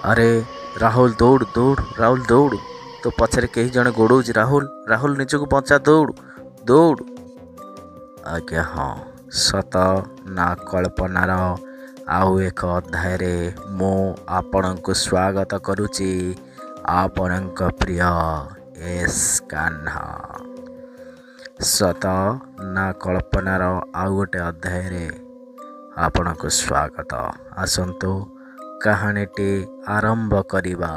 ଆରେ ରାହୁଲ, ଦୌଡ଼ ଦୌଡ଼, ରାହୁଲ ଦୌଡ଼, ତୋ ପଛରେ କେହି ଜଣେ ଗୋଡ଼ଉଛି। ରାହୁଲ, ରାହୁଲ, ନିଜକୁ ବଞ୍ଚା, ଦୌଡ଼ ଦୌଡ଼। ଆଜ୍ଞା ହଁ, ସତ ନା କଳ୍ପନାର ଆଉ ଏକ ଅଧ୍ୟାୟରେ ମୁଁ ଆପଣଙ୍କୁ ସ୍ୱାଗତ କରୁଛି, ଆପଣଙ୍କ ପ୍ରିୟ ଏସ୍ କାହ୍ନା। ସତ ନା କଳ୍ପନାର ଆଉ ଗୋଟେ ଅଧ୍ୟାୟରେ ଆପଣଙ୍କୁ ସ୍ୱାଗତ। ଆସନ୍ତୁ କାହାଣୀଟି ଆରମ୍ଭ କରିବା।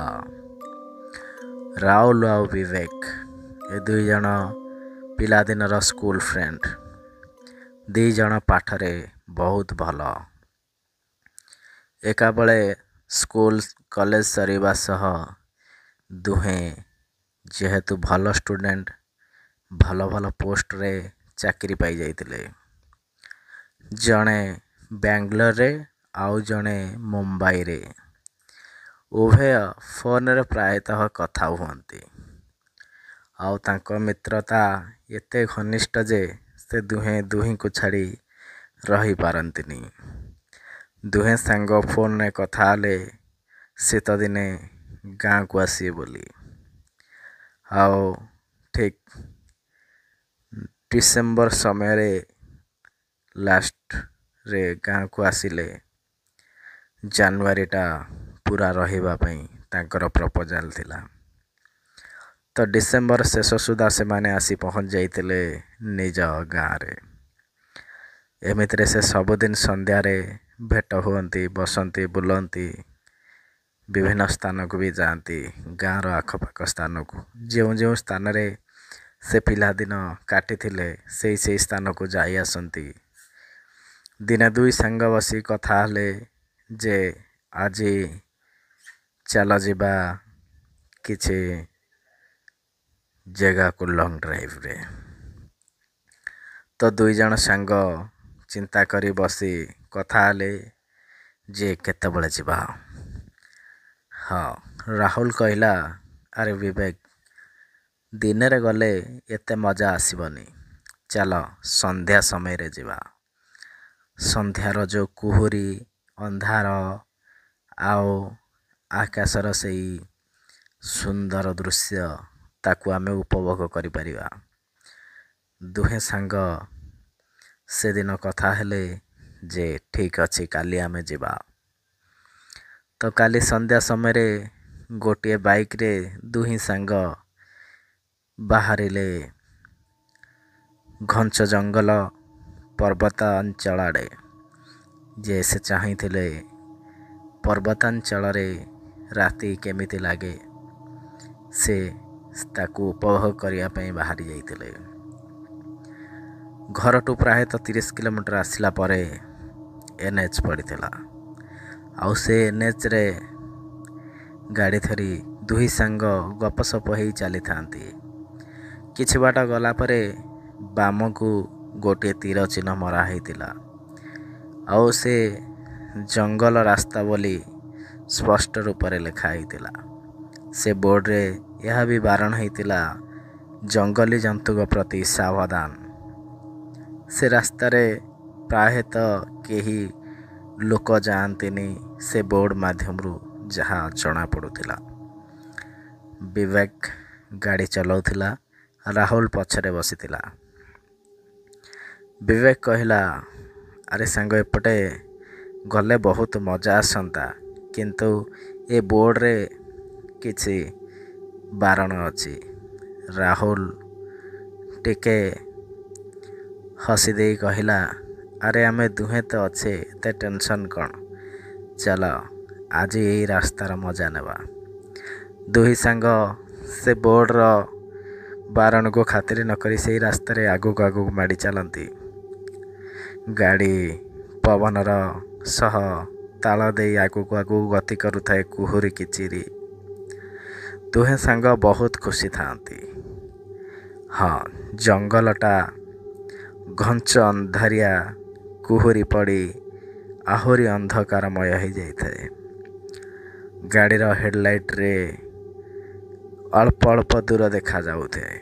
ରାହୁଲ ଆଉ ବିବେକ ଏ ଦୁଇ ଜଣ ପିଲାଦିନର ସ୍କୁଲ ଫ୍ରେଣ୍ଡ। ଦୁଇ ଜଣ ପାଠରେ ବହୁତ ଭଲ। ଏକାବେଳେ ସ୍କୁଲ କଲେଜ ସରିବା ସହ ଦୁହେଁ ଯେହେତୁ ଭଲ ଷ୍ଟୁଡ଼େଣ୍ଟ, ଭଲ ଭଲ ପୋଷ୍ଟରେ ଚାକିରି ପାଇଯାଇଥିଲେ। ଜଣେ ବାଙ୍ଗାଲୋରରେ ଆଉ ଜଣେ ମୁମ୍ବାଇରେ। ଉଭୟ ଫୋନରେ ପ୍ରାୟତଃ କଥା ହୁଅନ୍ତି, ଆଉ ତାଙ୍କ ମିତ୍ରତା ଏତେ ଘନିଷ୍ଠ ଯେ ସେ ଦୁହେଁ ଦୁହିଁଙ୍କୁ ଛାଡ଼ି ରହିପାରନ୍ତିନି। ଦୁହେଁ ସାଙ୍ଗ ଫୋନରେ କଥା ହେଲେ ଶୀତଦିନେ ଗାଁକୁ ଆସିବେ ବୋଲି, ଆଉ ଠିକ୍ ଡିସେମ୍ବର ସମୟରେ ଲାଷ୍ଟରେ ଗାଁକୁ ଆସିଲେ। ଜାନୁଆରୀଟା ପୁରା ରହିବା ପାଇଁ ତାଙ୍କର ପ୍ରପୋଜାଲ ଥିଲା। ତ ଡିସେମ୍ବର ଶେଷ ସୁଦ୍ଧା ସେମାନେ ଆସି ପହଞ୍ଚି ଯାଇଥିଲେ ନିଜ ଗାଁରେ। ଏମିତିରେ ସେ ସବୁଦିନ ସନ୍ଧ୍ୟାରେ ଭେଟ ହୁଅନ୍ତି, ବସନ୍ତି, ବୁଲନ୍ତି, ବିଭିନ୍ନ ସ୍ଥାନକୁ ବି ଯାଆନ୍ତି, ଗାଁର ଆଖପାଖ ସ୍ଥାନକୁ। ଯେଉଁ ଯେଉଁ ସ୍ଥାନରେ ସେ ପିଲାଦିନ କାଟିଥିଲେ, ସେଇ ସେଇ ସ୍ଥାନକୁ ଯାଇ ଆସନ୍ତି। ଦିନେ ଦୁଇ ସାଙ୍ଗ ବସି କଥା ହେଲେ ଯେ ଆଜି ଚାଲ ଯିବା କିଛି ଜାଗାକୁ ଲଙ୍ଗ୍ ଡ୍ରାଇଭ୍ରେ। ତ ଦୁଇ ଜଣ ସାଙ୍ଗ ଚିନ୍ତା କରି ବସି କଥା ହେଲେ ଯେ କେତେବେଳେ ଯିବା। ହଁ, ରାହୁଲ କହିଲା, ଆରେ ବିବେକ, ଦିନରେ ଗଲେ ଏତେ ମଜା ଆସିବନି, ଚାଲ ସନ୍ଧ୍ୟା ସମୟରେ ଯିବା। ସନ୍ଧ୍ୟାର ଯେଉଁ କୁହୁରି, ଅନ୍ଧାର ଆଉ ଆକାଶର ସେଇ ସୁନ୍ଦର ଦୃଶ୍ୟ, ତାକୁ ଆମେ ଉପଭୋଗ କରିପାରିବା। ଦୁହେଁ ସାଙ୍ଗ ସେଦିନ କଥା ହେଲେ ଯେ ଠିକ୍ ଅଛି, କାଲି ଆମେ ଯିବା। ତ କାଲି ସନ୍ଧ୍ୟା ସମୟରେ ଗୋଟିଏ ବାଇକ୍ରେ ଦୁହିଁ ସାଙ୍ଗ ବାହାରିଲେ ଘଞ୍ଚ ଜଙ୍ଗଲ ପର୍ବତ ଅଞ୍ଚଳ ଆଡ଼େ, ଯେ ସେ ଚାହିଁଥିଲେ ପର୍ବତାଞ୍ଚଳରେ ରାତି କେମିତି ଲାଗେ ସେ ତାକୁ ଉପଭୋଗ କରିବା ପାଇଁ ବାହାରି ଯାଇଥିଲେ। ଘରଠୁ ପ୍ରାୟତଃ 30 କିଲୋମିଟର ଆସିଲା ପରେ ଏନ୍ ଏଚ୍ ପଡ଼ିଥିଲା, ଆଉ ସେ ଏନ୍ଏଚ୍ରେ ଗାଡ଼ି ଧରି ଦୁଇ ସାଙ୍ଗ ଗପସପ ହେଇ ଚାଲିଥାନ୍ତି। କିଛି ବାଟ ଗଲା ପରେ ବାମକୁ ଗୋଟିଏ ତୀର ଚିହ୍ନ ମରା ହେଇଥିଲା, ଆଉ ସେ ଜଙ୍ଗଲ ରାସ୍ତା ବୋଲି ସ୍ପଷ୍ଟ ରୂପରେ ଲେଖା ହେଇଥିଲା। ସେ ବୋର୍ଡ଼ରେ ଏହା ବି ବାରଣ ହେଇଥିଲା, ଜଙ୍ଗଲୀ ଜନ୍ତୁଙ୍କ ପ୍ରତି ସାବଧାନ। ସେ ରାସ୍ତାରେ ପ୍ରାୟତଃ କେହି ଲୋକ ଯାଆନ୍ତିନି, ସେ ବୋର୍ଡ଼ ମାଧ୍ୟମରୁ ଯାହା ଜଣାପଡ଼ୁଥିଲା। ବିବେକ ଗାଡ଼ି ଚଲାଉଥିଲା, ରାହୁଲ ପଛରେ ବସିଥିଲା। ବିବେକ କହିଲା, ଆରେ ସାଙ୍ଗ, ଏପଟେ ଗଲେ ବହୁତ ମଜା ଆସନ୍ତା, କିନ୍ତୁ ଏ ବୋର୍ଡ଼ରେ କିଛି ବାରଣ ଅଛି। ରାହୁଲ ଟିକେ ହସି ଦେଇ କହିଲା, ଆରେ ଆମେ ଦୁହେଁ ତ ଅଛେ, ଏତେ ଟେନସନ୍ କ'ଣ? ଚାଲ ଆଜି ଏଇ ରାସ୍ତାର ମଜା ନେବା। ଦୁହି ସାଙ୍ଗ ସେ ବୋର୍ଡ଼ର ବାରଣକୁ ଖାତିରି ନକରି ସେଇ ରାସ୍ତାରେ ଆଗକୁ ଆଗକୁ ମାଡ଼ି ଚାଲନ୍ତି। ଗାଡ଼ି ପବନର ସହ ତାଳ ଦେଇ ଆଗକୁ ଆଗକୁ ଗତି କରୁଥାଏ କୁହୁରିକି ଚିରି। ଦୁହେଁ ସାଙ୍ଗ ବହୁତ ଖୁସି ଥାଆନ୍ତି। ହଁ, ଜଙ୍ଗଲଟା ଘଞ୍ଚ ଅନ୍ଧାରିଆ, କୁହୁରି ପଡ଼ି ଆହୁରି ଅନ୍ଧକାରମୟ ହୋଇଯାଇଥାଏ। ଗାଡ଼ିର ହେଡ଼ଲାଇଟ୍ରେ ଅଳ୍ପ ଅଳ୍ପ ଦୂର ଦେଖାଯାଉଥାଏ।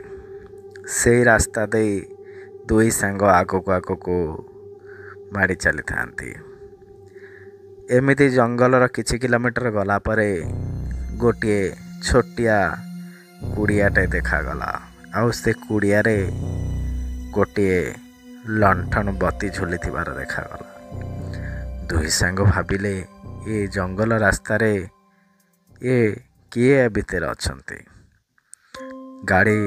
ସେଇ ରାସ୍ତା ଦେଇ ଦୁଇ ସାଙ୍ଗ ଆଗକୁ ଆଗକୁ ମାଡ଼ି ଚାଲିଥାନ୍ତି। ଏମିତି ଜଙ୍ଗଲର କିଛି କିଲୋମିଟର ଗଲା ପରେ ଗୋଟିଏ ଛୋଟିଆ କୁଡ଼ିଆଟେ ଦେଖାଗଲା, ଆଉ ସେ କୁଡ଼ିଆରେ ଗୋଟିଏ ଲଣ୍ଠନ ବତି ଝୁଲିଥିବାର ଦେଖାଗଲା। ଦୁଇ ସାଙ୍ଗ ଭାବିଲେ, ଏ ଜଙ୍ଗଲ ରାସ୍ତାରେ ଏ କିଏ ଭିତରେ ଅଛନ୍ତି? ଗାଡ଼ି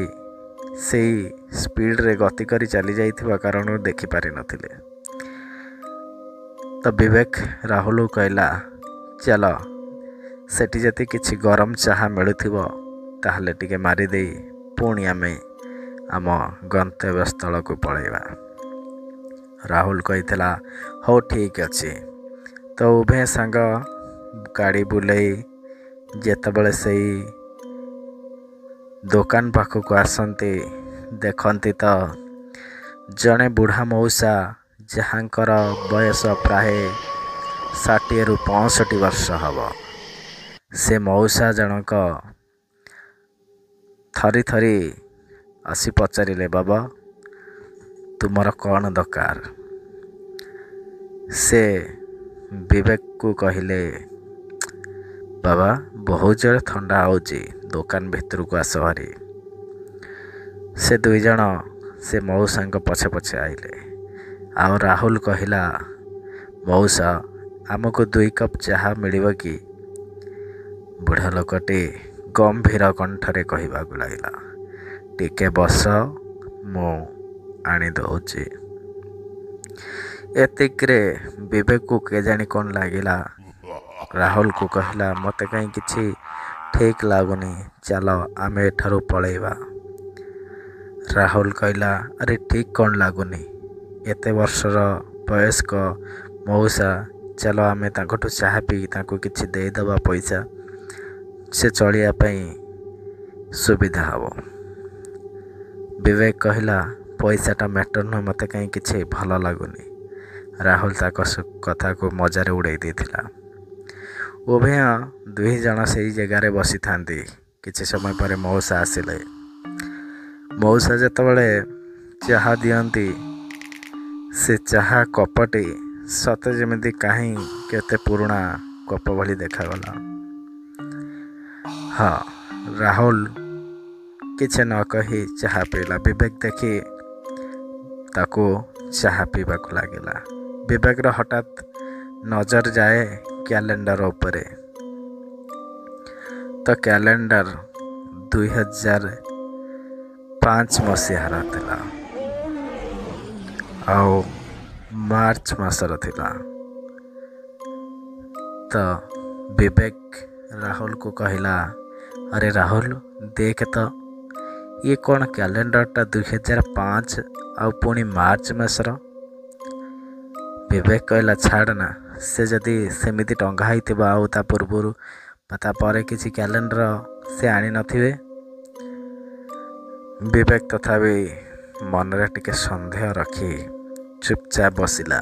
ସେଇ ସ୍ପିଡ଼ରେ ଗତି କରି ଚାଲି ଯାଇଥିବା କାରଣରୁ ଦେଖିପାରିନଥିଲେ। ତ ବିବେକ ରାହୁଲକୁ କହିଲା, ଚାଲ ସେଠି ଯଦି କିଛି ଗରମ ଚାହା ମିଳୁଥିବ ତାହେଲେ ଟିକେ ମାରିଦେଇ ପୁଣି ଆମେ ଆମ ଗନ୍ତବ୍ୟସ୍ଥଳକୁ ପଳାଇବା। ରାହୁଲ କହିଥିଲା, ହଉ ଠିକ୍ ଅଛି। ତ ଉଭୟ ସାଙ୍ଗ ଗାଡ଼ି ବୁଲେଇ ଯେତେବେଳେ ସେଇ ଦୋକାନ ପାଖକୁ ଆସନ୍ତି, ଦେଖନ୍ତି ତ ଜଣେ ବୁଢ଼ା ମଉସା, ଯାହାଙ୍କର ବୟସ ପ୍ରାୟ 60ରୁ 65 ବର୍ଷ ହେବ। ସେ ମଉସା ଜଣକ ଥରି ଥରି ଆସି ପଚାରିଲେ, ବାବା ତୁମର କ'ଣ ଦରକାର? ସେ ବିବେକକୁ କହିଲେ, ବାବା ବହୁତ ଜୋରେ ଥଣ୍ଡା ହେଉଛି, ଦୋକାନ ଭିତରକୁ ଆସ ଭାରି। ସେ ଦୁଇ ଜଣ ସେ ମଉସାଙ୍କ ପଛେ ପଛେ ଆଇଲେ, ଆଉ ରାହୁଲ କହିଲା, ମଉସା ଆମକୁ 2 କପ୍ ଚାହା ମିଳିବ କି? ବୁଢ଼ା ଲୋକଟି ଗମ୍ଭୀର କଣ୍ଠରେ କହିବାକୁ ଲାଗିଲା, ଟିକେ ବସ, ମୁଁ ଆଣିଦେଉଛି। ଏତିକିରେ ବିବେକକୁ କେଜାଣି କ'ଣ ଲାଗିଲା, ରାହୁଲକୁ କହିଲା, ମୋତେ କାହିଁ କିଛି ଠିକ୍ ଲାଗୁନି, ଚାଲ ଆମେ ଏଠାରୁ ପଳେଇବା। ରାହୁଲ କହିଲା, ଆରେ ଠିକ୍ କ'ଣ ଲାଗୁନି? ଏତେ ବର୍ଷର ବୟସ୍କ ମଉସା, ଚାଲ ଆମେ ତାଙ୍କଠୁ ଚାହା ପିଇ ତାଙ୍କୁ କିଛି ଦେଇଦେବା ପଇସା, ସେ ଚଳିବା ପାଇଁ ସୁବିଧା ହେବ। ବିବେକ କହିଲା, ପଇସାଟା ମ୍ୟାଟର୍ ନୁହେଁ, ମୋତେ କାହିଁ କିଛି ଭଲ ଲାଗୁନି। ରାହୁଲ ତାଙ୍କ କଥାକୁ ମଜାରେ ଉଡ଼େଇ ଦେଇଥିଲା। ଉଭୟ ଦୁଇ ଜଣ ସେଇ ଜାଗାରେ ବସିଥାନ୍ତି। କିଛି ସମୟ ପରେ ମଉସା ଆସିଲେ। ମଉସା ଯେତେବେଳେ ଚାହା ଦିଅନ୍ତି, ସେ ଚାହା କପଟି ସତେ ଯେମିତି କାହିଁ କେତେ ପୁରୁଣା କପ ଭଳି ଦେଖାଗଲା। ହଁ, ରାହୁଲ କିଛି ନ କହି ଚାହା ପିଇଲା। ବିବେକ ଦେଖି ତାକୁ ଚାହା ପିଇବାକୁ ଲାଗିଲା। ବିବେକର ହଠାତ୍ ନଜର ଯାଏ କ୍ୟାଲେଣ୍ଡର ଉପରେ। ତ କ୍ୟାଲେଣ୍ଡର 2005 ମସିହାର ଥିଲା, ଆଉ ମାର୍ଚ୍ଚ ମାସର ଥିଲା। ତ ବିବେକ ରାହୁଲକୁ କହିଲା, ଆରେ ରାହୁଲ ଦେଖ ତ, ଇଏ କ'ଣ କ୍ୟାଲେଣ୍ଡରଟା 2005 ଆଉ ପୁଣି ମାର୍ଚ୍ଚ ମାସର? ବିବେକ କହିଲା, ଛାଡ଼ ନା, ସେ ଯଦି ସେମିତି ଟଙ୍ଗା ହେଇଥିବ ଆଉ ତା ପୂର୍ବରୁ ବା ତାପରେ କିଛି କ୍ୟାଲେଣ୍ଡର ସେ ଆଣିନଥିବେ। ବିବେକ ତଥାପି ମନରେ ଟିକେ ସନ୍ଦେହ ରଖି ଚୁପଚାପ ବସିଲା।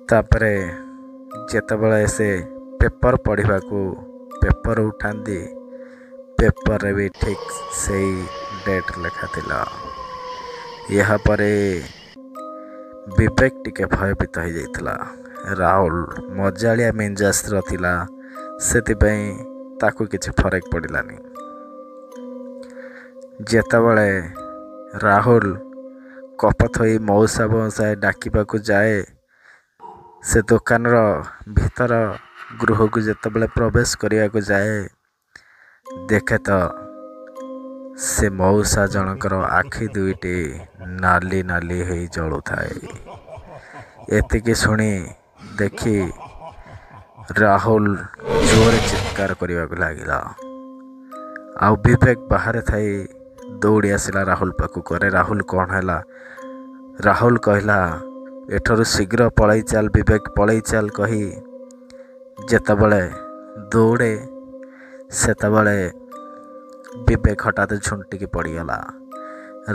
ତାପରେ ଯେତେବେଳେ ସେ ପେପର ପଢ଼ିବାକୁ ପେପର ଉଠାନ୍ତି, ପେପରରେ ବି ଠିକ୍ ସେଇ ଡେଟ୍ ଲେଖା ଥିଲା। ଏହାପରେ ବିବେକ ଟିକେ ଭୟଭୀତ ହେଇଯାଇଥିଲା। ରାହୁଲ ମଜାଳିଆ ମିଞ୍ଜାସ୍ର ଥିଲା, ସେଥିପାଇଁ ତାକୁ କିଛି ଫରକ ପଡ଼ିଲାନି। ଯେତେବେଳେ ରାହୁଲ କପ ଥୋଇ ମଉସା ମଉସା ଡାକିବାକୁ ଯାଏ, ସେ ଦୋକାନର ଭିତର ଗୃହକୁ ଯେତେବେଳେ ପ୍ରବେଶ କରିବାକୁ ଯାଏ, ଦେଖେ ତ ସେ ମଉସା ଜଣଙ୍କର ଆଖି ଦୁଇଟି ନାଲି ନାଲି ହେଇ ଜଳୁଥାଏ। ଏତିକି ଶୁଣି ଦେଖି ରାହୁଲ ଜୋରେ ଚିତ୍କାର କରିବାକୁ ଲାଗିଲା, ଆଉ ବିବେକ ବାହାରେ ଥାଇ ଦୌଡ଼ି ଆସିଲା ରାହୁଲ ପାଖକୁ। ଆରେ ରାହୁଲ କ'ଣ ହେଲା? ରାହୁଲ କହିଲା, ଏଠାରୁ ଶୀଘ୍ର ପଳେଇ ଚାଲ ବିବେକ, ପଳେଇ ଚାଲ କହି ଯେତେବେଳେ ଦୌଡ଼େ, ସେତେବେଳେ ବିବେକ ହଠାତ୍ ଝୁଣ୍ଟିକି ପଡ଼ିଗଲା।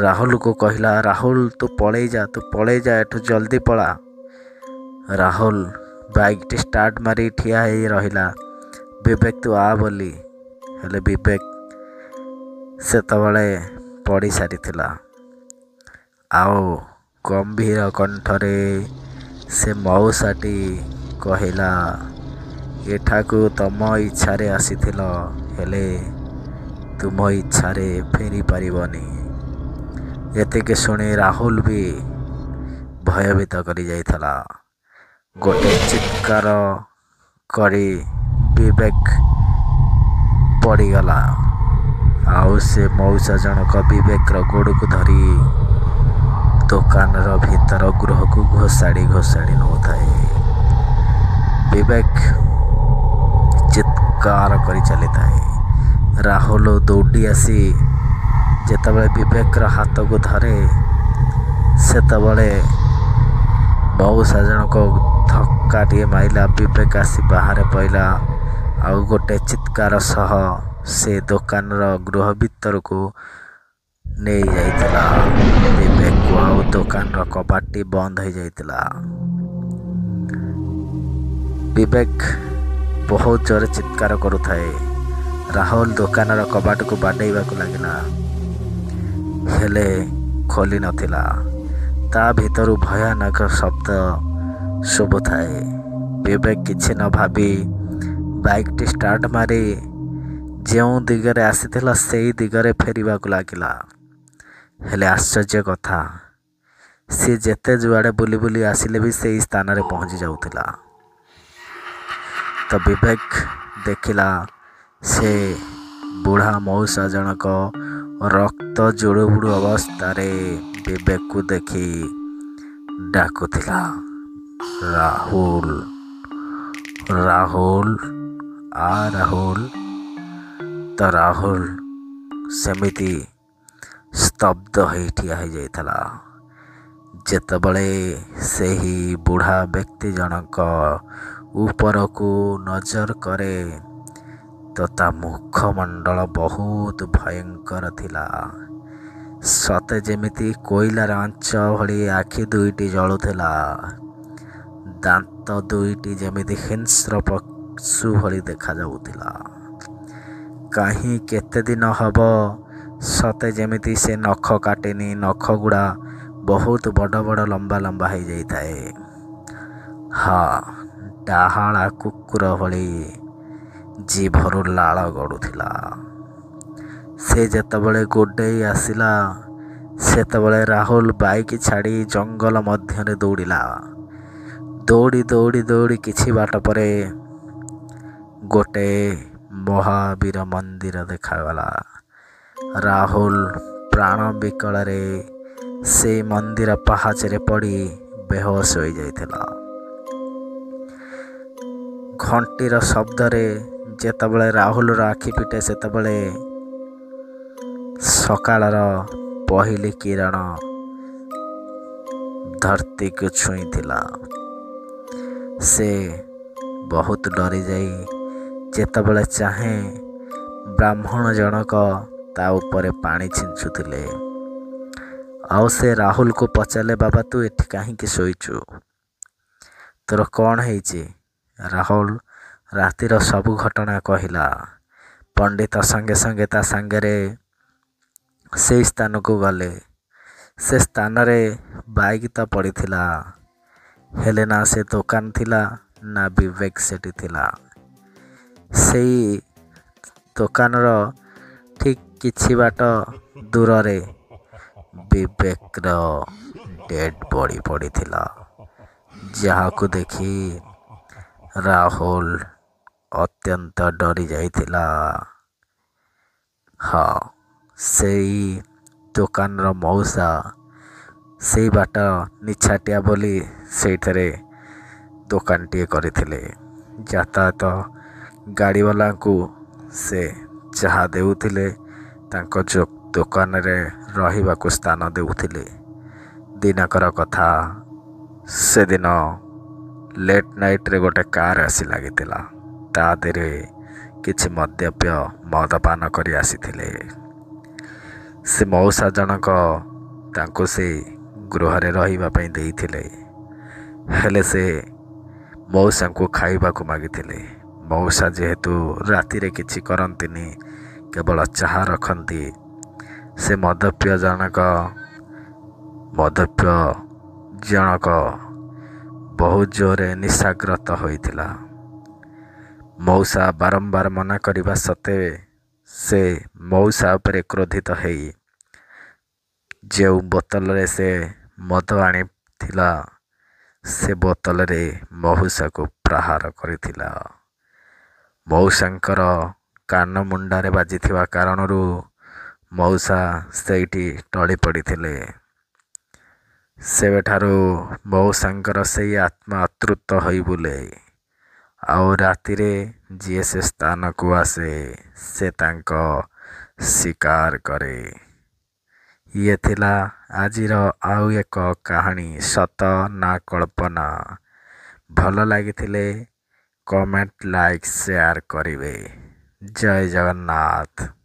ରାହୁଲକୁ କହିଲା, ରାହୁଲ ତୁ ପଳେଇ ଯା, ତୁ ପଳେଇ ଯା ଏଠୁ, ଜଲ୍ଦି ପଳା। ରାହୁଲ ବାଇକ୍ଟି ଷ୍ଟାର୍ଟ ମାରି ଠିଆ ହେଇ ରହିଲା, ବିବେକ ତୁ ଆ ବୋଲି। ହେଲେ ବିବେକ ସେତେବେଳେ ପଡ଼ି ସାରିଥିଲା, ଆଉ ଗମ୍ଭୀର କଣ୍ଠରେ ସେ ମଉସାଟି କହିଲା, ଏଠାକୁ ତମ ଇଚ୍ଛାରେ ଆସିଥିଲ, ହେଲେ ତୁମ ଇଚ୍ଛାରେ ଫେରି ପାରିବନି। ଏତିକି ଶୁଣି ରାହୁଲ ବି ଭୟଭୀତ କରିଯାଇଥିଲା। ଗୋଟେ ଚିତ୍କାର କରି ବିବେକ ପଡ଼ିଗଲା, ଆଉ ସେ ମଉସା ଜଣକ ବିବେକର ଗୋଡ଼କୁ ଧରି ଦୋକାନର ଭିତର ଗୃହକୁ ଘୋଷାଡ଼ି ଘୋଷାଡ଼ି ନେଉଥାଏ। ବିବେକ ଚିତ୍କାର କରି ଚାଲିଥାଏ। ରାହୁଲ ଦୌଡ଼ି ଆସି ଯେତେବେଳେ ବିବେକର ହାତକୁ ଧରେ, ସେତେବେଳେ ମଉସା ଜଣକ ଧକ୍କାଟିଏ ମାରିଲା। ବିବେକ ଆସି ବାହାରେ ପଡ଼ିଲା, ଆଉ ଗୋଟେ ଚିତ୍କାର ସହ ସେ ଦୋକାନର ଗୃହ ଭିତରକୁ ନେଇଯାଇଥିଲା ବିବେକକୁ, ଆଉ ଦୋକାନର କବାଟଟି ବନ୍ଦ ହୋଇଯାଇଥିଲା। ବିବେକ ବହୁତ ଜୋରେ ଚିତ୍କାର କରୁଥାଏ। ରାହୁଲ ଦୋକାନର କବାଟକୁ ବାଡ଼େଇବାକୁ ଲାଗିଲା, ହେଲେ ଖୋଲି ନଥିଲା। ତା ଭିତରୁ ଭୟାନକ ଶବ୍ଦ ଶୁଭୁଥାଏ। ବିବେକ କିଛି ନ ଭାବି ବାଇକ୍ଟି ଷ୍ଟାର୍ଟ ମାରି ଯେଉଁ ଦିଗରେ ଆସିଥିଲା ସେଇ ଦିଗରେ ଫେରିବାକୁ ଲାଗିଲା। ହେଲେ ଆଶ୍ଚର୍ଯ୍ୟ କଥା, ସିଏ ଯେତେ ଯୁଆଡ଼େ ବୁଲି ବୁଲି ଆସିଲେ ବି ସେଇ ସ୍ଥାନରେ ପହଞ୍ଚି ଯାଉଥିଲା। ତ ବିବେକ ଦେଖିଲା ସେ ବୁଢ଼ା ମଉସା ଜଣକ ରକ୍ତ ଜୁଡ଼ୁବୁଡ଼ୁ ଅବସ୍ଥାରେ ବିବେକକୁ ଦେଖି ଡାକୁଥିଲା, ରାହୁଲ, ରାହୁଲ, ଆ ରାହୁଲ। ତ ରାହୁଲ ସେମିତି ସ୍ତବ୍ଧ ହୋଇ ଠିଆ ହୋଇଯାଇଥିଲା, ଯେତେବେଳେ ସେହି ବୁଢ଼ା ବ୍ୟକ୍ତି ଜଣକ ଉପରକୁ ନଜର କରେ ତ ତା ମୁଖମଣ୍ଡଳ ବହୁତ ଭୟଙ୍କର ଥିଲା, ସତେ ଯେମିତି କୋଇଲାର ଆଞ୍ଚ ଭଳି ଆଖି ଦୁଇଟି ଜଳୁଥିଲା, ଦାନ୍ତ ଦୁଇଟି ଯେମିତି ହିଂସ୍ର ପଶୁ ଭଳି ଦେଖାଯାଉଥିଲା। କାହିଁ କେତେ ଦିନ ହେବ ସତେ ଯେମିତି ସେ ନଖ କାଟିନି, ନଖ ଗୁଡ଼ା ବହୁତ ବଡ଼ ବଡ଼ ଲମ୍ବା ଲମ୍ବା ହେଇଯାଇଥାଏ। ହଁ, ଡାହାଣା କୁକୁର ଭଳି ଜିଭରୁ ଲାଳ ଗଡ଼ୁଥିଲା। ସେ ଯେତେବେଳେ ଗୋଡ଼େଇ ଆସିଲା, ସେତେବେଳେ ରାହୁଲ ବାଇକ୍ ଛାଡ଼ି ଜଙ୍ଗଲ ମଧ୍ୟରେ ଦୌଡ଼ିଲା। ଦୌଡ଼ି ଦୌଡ଼ି ଦୌଡ଼ି କିଛି ବାଟ ପରେ ଗୋଟେ ମହାବୀର ମନ୍ଦିର ଦେଖାଗଲା। ରାହୁଲ ପ୍ରାଣ ବିକଳରେ ସେଇ ମନ୍ଦିର ପାହାଚରେ ପଡ଼ି ବେହୋସ ହୋଇଯାଇଥିଲା। ଘଣ୍ଟିର ଶବ୍ଦରେ ଯେତେବେଳେ ରାହୁଲର ଆଖି ଫିଟେ, ସେତେବେଳେ ସକାଳର ପହିଲି କିରଣ ଧରତୀକୁ ଛୁଇଁଥିଲା। ସେ ବହୁତ ଡରିଯାଇ ଯେତେବେଳେ ଚାହେଁ, ବ୍ରାହ୍ମଣ ଜଣକ ତା ଉପରେ ପାଣି ଛିଞ୍ଚୁଥିଲେ। ଆଉ ସେ ରାହୁଲକୁ ପଚାରିଲେ, ବାବା, ତୁ ଏଠି କାହିଁକି ଶୋଇଛୁ? ତୋର କ'ଣ ହେଇଛି? ରାହୁଲ ରାତିର ସବୁ ଘଟଣା କହିଲା। ପଣ୍ଡିତ ସଙ୍ଗେ ସଙ୍ଗେ ତା ସାଙ୍ଗରେ ସେଇ ସ୍ଥାନକୁ ଗଲେ। ସେ ସ୍ଥାନରେ ବାଇକ୍ ତ ପଡ଼ିଥିଲା, ହେଲେ ନା ସେ ଦୋକାନ ଥିଲା ନା ବିବେକ ସେଠି ଥିଲା। ସେଇ ଦୋକାନର ଠିକ୍ କିଛି ବାଟ ଦୂରରେ ବିବେକର ଡେଡ଼୍ ବଡ଼ି ପଡ଼ିଥିଲା, ଯାହାକୁ ଦେଖି ରାହୁଲ ଅତ୍ୟନ୍ତ ଡରି ଯାଇଥିଲା। ହଁ, ସେଇ ଦୋକାନର ମଉସା ସେଇ ବାଟ ନିଛାଟିଆ ବୋଲି ସେଇଥିରେ ଦୋକାନଟିଏ କରିଥିଲେ। ଯାତାୟାତ ଗାଡ଼ିବାଲାଙ୍କୁ ସେ ଚାହା ଦେଉଥିଲେ, ତାଙ୍କ ଦୋକାନରେ ରହିବାକୁ ସ୍ଥାନ ଦେଉଥିଲେ। ଦିନକର କଥା, ସେଦିନ ଲେଟ୍ ନାଇଟ୍ରେ ଗୋଟେ କାର୍ ଆସି ଲାଗିଥିଲା। ତା ଦେହରେ କିଛି ମଦ୍ୟପ୍ୟ ମଦପାନ କରି ଆସିଥିଲେ। ସେ ମଉସା ଜଣକ ତାଙ୍କୁ ସେ ଗୃହରେ ରହିବା ପାଇଁ ଦେଇଥିଲେ, ହେଲେ ସେ ମଉସାଙ୍କୁ ଖାଇବାକୁ ମାଗିଥିଲେ। ମଉସା ଯେହେତୁ ରାତିରେ କିଛି କରନ୍ତିନି, କେବଳ ଚାହା ରଖନ୍ତି, ସେ ମଦପ୍ୟ ଜଣକ ବହୁତ ଜୋରରେ ନିଶାଗ୍ରସ୍ତ ହୋଇଥିଲା। ମଉସା ବାରମ୍ବାର ମନା କରିବା ସତ୍ତ୍ୱେ ସେ ମଉସା ଉପରେ କ୍ରୋଧିତ ହେଇ ଯେଉଁ ବୋତଲରେ ସେ ମଦ ଆଣିଥିଲା, ସେ ବୋତଲରେ ମଉସାକୁ ପ୍ରହାର କରିଥିଲା। ମଉସାଙ୍କର କାନମୁଣ୍ଡାରେ ବାଜିଥିବା କାରଣରୁ ମଉସା ସେଇଠି ଟଳି ପଡ଼ିଥିଲେ। ସେବେଠାରୁ ମଉସାଙ୍କର ସେଇ ଆତ୍ମା ଅତୃପ୍ତ ହୋଇ ବୁଲେ, ଆଉ ରାତିରେ ଯିଏ ସେ ସ୍ଥାନକୁ ଆସେ ସେ ତାଙ୍କ ଶିକାର କରେ। ଇଏ ଥିଲା ଆଜିର ଆଉ ଏକ କାହାଣୀ, ସତ ନା କଳ୍ପନା। ଭଲ ଲାଗିଥିଲେ କମେଣ୍ଟ, ଲାଇକ୍, ସେୟାର କରିବେ। ଜୟ ଜଗନ୍ନାଥ।